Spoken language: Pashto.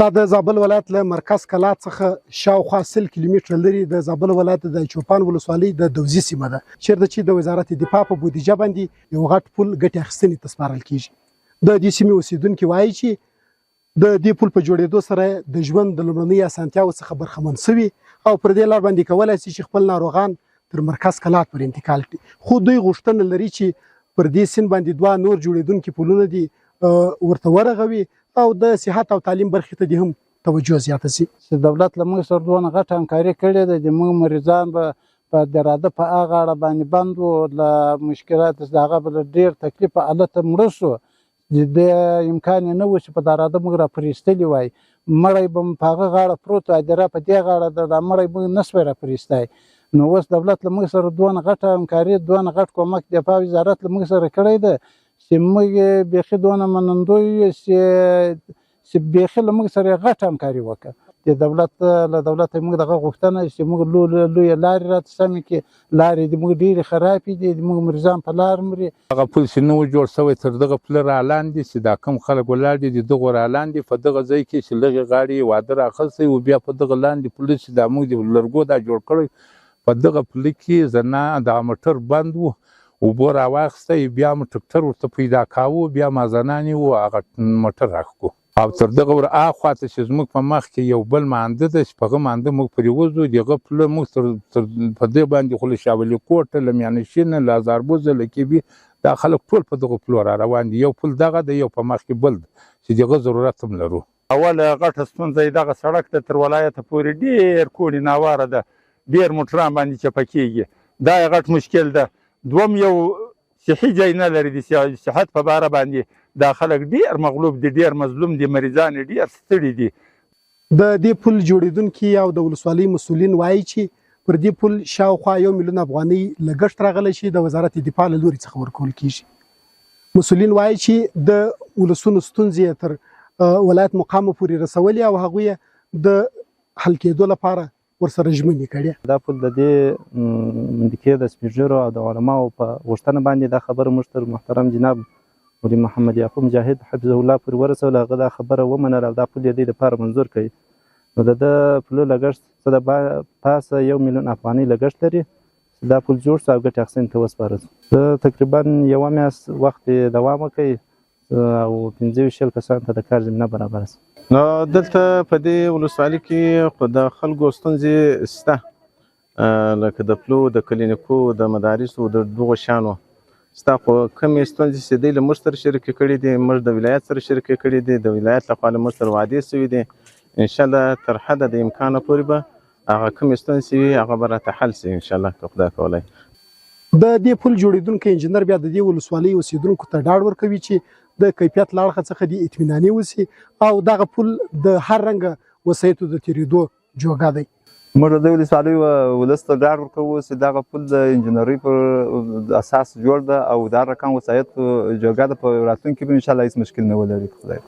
دا د زابل ولایت له مرکز کلات څخه شاوخوا 100 کیلومتره لرې د زابل ولایت د چوپان ولسوالۍ د دوزي سیمه ده، چېرته چې د وزارت دفاع په بودیجه باندې یو غټ پل ګټې اخیستنې ته سپارل کیږي. د دې سیمې اوسیدونکي وایي چې د دې پل په جوړېدو سره د ژوند د لومړنۍ اسانتیاوو څخه برخمن شوي او پر دې لار باندې کولای شي چې خپل ناروغان تر مرکز کلات پورې انتقال کړي. خو دوی غوښتنه لري چې پر دې سیند باندې دوه نور جوړېدونکي پلونه دي ورته ورغوي او د صحت او تعلیم برخې ته دې هم توجه زیاته شي. چې دولت له موږ سره دونه غټه همکاري کړې ده، د موږ مریضان به په دراده په هغه غاړه باندې بند وو، له مشکلات د هغه به له ډېر تکلیف په حالته مړه شو. د دې امکان یې نه و چې په دراده موږ را پرې ایستلي وای، مړی به مو په هغه غاړه پروت و، هدیره په دې غاړه ده، دا مړی موږ نه شوای را پرې ایستی. نو اوس دولت له موږ سره دونه غټه همکاري، دونه غټ کومک دفاع وزارت له موږ سره کړی ده چې موږ یې بیخي دونه منندوی یو چې بیخي له موږ سره یې غټه همکاري وکړه. د دولت له دولته موږ دغه غوښتنه چې موږ لویې لارې راته سمې کړي، لارې د موږ ډېرې خرابې دي، د موږ مریضان په لار مري. هغه پل چې نه و جوړ شوی تر دغه پله رالاندې چې دا کوم خلک ولاړ دي، د دغو رالاندې په دغه ځای کې چې لغې غاړې یې واده راخستی و، بیا په دغه لاندې پله چې دا موږ د لرګو دا جوړ کړی، په دغه پله کې زنا دغه موټر بند و، اوبو راواخیستی، بیا مو ټکټر ورته پیدا کاوه، بیا مازنان یې و هغه موټر راښکو. او تر دغه ور اخوا ته چې زموږ په مخ کې یو بل مانده ده چې په هغه مانده موږ پرې وځو، د هغه پله موږ تر تر په دې باندې خو له شاولي کوټه، له میانشینه، له هزاربوزه، له کیبي دا خلک ټول په دغو پلو را روان دي. یو پل دغه دی، یو په مخ کې بل دی چې د هغه ضرورت هم لرو. اوله غټه ستونزه یې دغه سړک ده، تر ولایته پورې ډېر کوړي ناواره ده، ډېر موټران باندې چپه کېږي، دا یې غټ مشکل ده. دوم یو صحي ځای نه لري، د صحت په باره باندې دا خلک ډېر مغلوب دي، ډېر مظلوم دي، مریضان یې ډېر ستړي دي. د دې پل جوړېدونکي او د ولسوالۍ مسؤلین وايي چې پر دې پل شاوخوا 1 میلیون افغانۍ لګښت راغلی چې د وزارت دفاع له لوري څخه ورکول کېږي. مسؤلین وايي چې د ولسونو ستونزې یې تر ولایت مقامو پورې رسولې او هغوی یې د حل کېدو لپاره ورسره ژمنې کړې. دا پل د دې منطقې د سپینږیرو او د علماو په غوښتنه باندې دا خبره موږ تر محترم جناب مولوي محمد یعقوب مجاهد حفظه الله پورې ورسوله. هغه دا خبره ومنله او دا پل یې دوی دپاره منظور کړ. نو د ده پلو لګښت څه د پاسه 1 میلیون افغانۍ لګښت لري چې دا پل جوړ شو او ګټې اخیستنې ته وسپارل شو. تقریبا یوه میاشت وخت یې دوام وکړ او 25 کسانو ته د کار زمینه برابره شوه. نو دلته په دې ولسوالي کې خو د خلکو ستونزې شته، لکه د پلو، د کلینیکو، د مدارسو، د دغو شیانو شته، خو کومې ستونزې چې دوی له موږ سره شریکې کړې دي، موږ د ولایت سره شریکې کړې دي، د ولایت لخوا له موږ سره وعدې شوې دي، انشاءالله تر حده د امکانه پورې به هغه کومې ستونزې وي هغه به راته حل شي انشاءالله که خدای کولای. د دې پل جوړېدونکی انجینر بیا د دې ولسوالۍ اوسېدونکو ته ډاډ ورکوي چې د کیفیت له اړخه څخه دې اطمیناني وشي او دغه پل د هر رنګه وسایطو د تېرېدو جوګه دی. موږ د دې ولسوالۍ ولس ته ډاډ ورکوو چې دغه پل د انجینرۍ پر اساس جوړ ده او د هر رقم وسایطو جوګه ده، په راتلونکي به انشاءالله هېڅ مشکل نه ولري که خدای.